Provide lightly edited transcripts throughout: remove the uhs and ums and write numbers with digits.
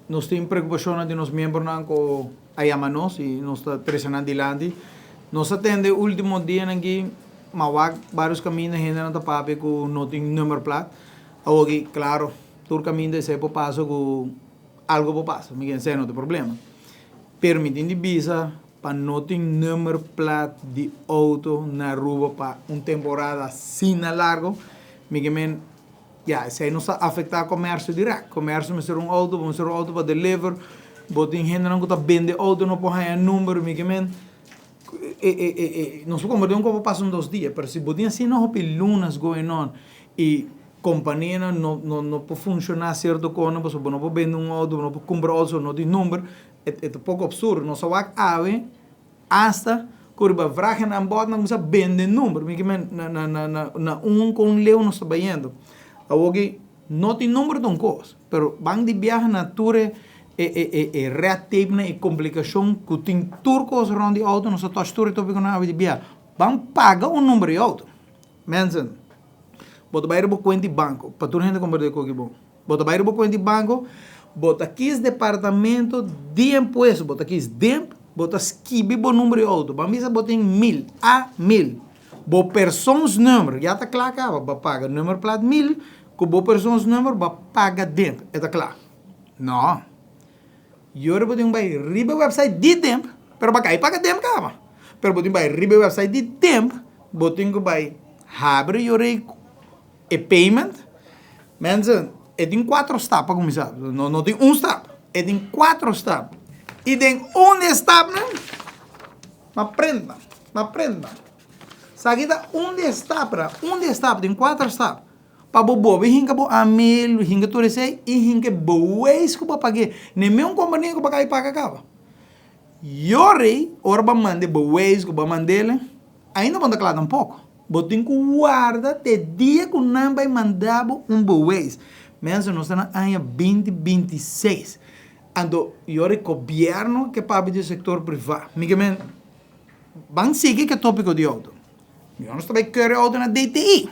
Nos tin preokupashonnan di nos miembronan ku a yama nos i nos ta trese nan dilanti. Nos a tende último dianan aki ma wak vários kaminda hendenan ta papia ku no tin nummerplaat. Awoki, klaro, tur kaminda esei por pasa ku algu por pasa, mi ken esei no ta problema. Pero mi tin di bisa pa no tin nummerplaat di outo na Aruba pa un temporada asina largo, mi ke men Ya, esei nos ta afektá komersio dirèkt. Komersio mester un outo, bo mester un outo pa deliver, bo tin hendenan ku ta bende outo no por haña number, mi ke men e e e e nos por komprendé un kos por pasa un dos dia, pero si bo tin asina hopi lunas going on i kompanianan no no no por funshoná sierto kosnan pasobra bo no por bende un outo, bo no por kumpra outo pasobra no tin number, e e ta poko apsurdo. Nos a wak awe. Asta ku riba vraag en aanbod nan kuminsá bende number. Mi ke men na na na na na un kon leu nos ta bayendo. Awoki no tin number ta un kos, pero ban di biaha na tur e e e e red tape nan e komplikashon ku tin tur kos rònt di outo nos ta touch tur e topikonan awe di biaha. Ban paga un number di outo. Mensen, bo ta bai riba bo kuenta di banko pa tur hende komprende koki bon. Bo ta bai riba cuenta di banco, bo ta kies departamento di impuesto, bo ta kies DIMP, bo ta skibi bo numero di auto. Ban bisa bo tin mil, A mil. Bo persoonsnummer ya ta kla caba, bo a paga nummerplaat mil, cu bo persoonsnummer bo a paga DIMP, e ta kla. No. Yori bo tin bai riba e website di DIMP, pero bo a cay paga DIMP caba. Pero bo tin bai riba e website di DIMP, bo tin cu bai habri yori E payment, mensen, e tin cuatro stap pa cuminsa, no no tin un stap, e tin cuatro stap y den un di e stapnan m'a prent nan, m'a prent nan. Esaki ta un di e stapnan, un di e stap, tin cuatro stap, pa bo bobe hinca bo amel, hinca tur esey y hinca e bewijs cu bo a pag'e, n'e meun compania cu bo a cay paga caba. Yori, ora bo a manda e bewijs cu bo a mand'el, ainda bo no ta cla tampoco. Bo tin ku warda te dia ku nan bai manda bo un beweis. Mensen, nos ta na aña binti 26. Anto, yori gobièrnu ke papia di sektor privá. Mi ke men, ban sigui ku e tópiko di outo. Mihó nos ta bai keur e outo na DTI.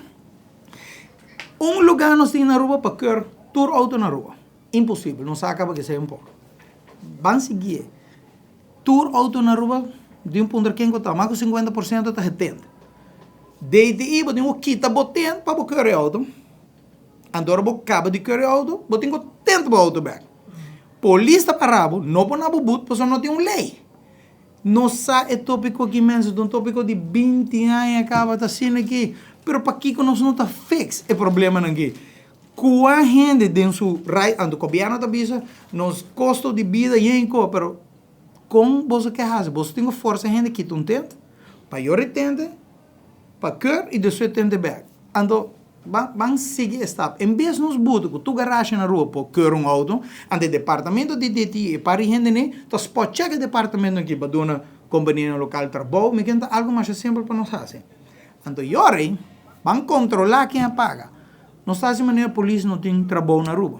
Un lugá nos tin na Aruba pa keur tur outo na Aruba. Imposibel, nos sa kaba ku esei un poko. Ban siguié. Tur auto na Aruba di un puntra ken ku ta, mas ku 50% ta getint. DTI bo tin ku kita bo tint pa bo keur e auto. Anto ora bo kaba di keur e auto, bo tin ku tint bo auto bek. Polis ta para bo, no por na bo but pasobra no tin un lei. No sa e topiko aki mensen, ta un topiko di 20 aña kaba ta asina aki. Pero pakiko nos no ta fix e problemanan aki? Kua hende den su right, anto gobierno ta bisa nos costo di bida yen ko, pero kon boso ke hasi? Boso tin ku forsa hende kita un tent pa yori tente, pa keur i despues tente bek. Anto ban ban sigui e stap. En bes nos buta ku tur garashe na rua por keur un auto, anto e departamento di DTI e par di hende ne ta spot check e departamento aki pa duna kompanianan lokal trabou, mi kende ta algu masha simpel pa nos hasi. Anto yori ban kontrola ken a paga. Nos ta hasi manera polis no tin trabou na Aruba.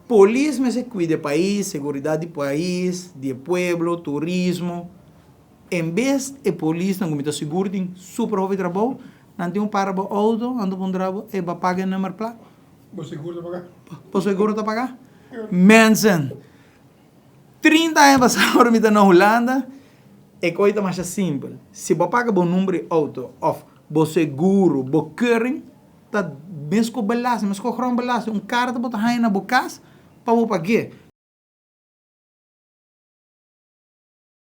Polis mester cuida e pais, seguridad di pais, di e pueblo, turismo. En bes e polisnan cu mi ta sigur tin super hopi trabou, nan tin un para bo auto, nan ta puntra bo, ey bo a paga e nummerplaat? Bo seguro ta paga? Bo seguro ta paga? Mensen, 30 aña pasa ora mi ta na Hulanda, e coy ta masha simpel. Si bo a paga bo number di auto of bo seguro, bo keuring, Ta mes ku belasting, mes ku grondbelasting, un karta bo ta haña na bo kas pa bo pag'é.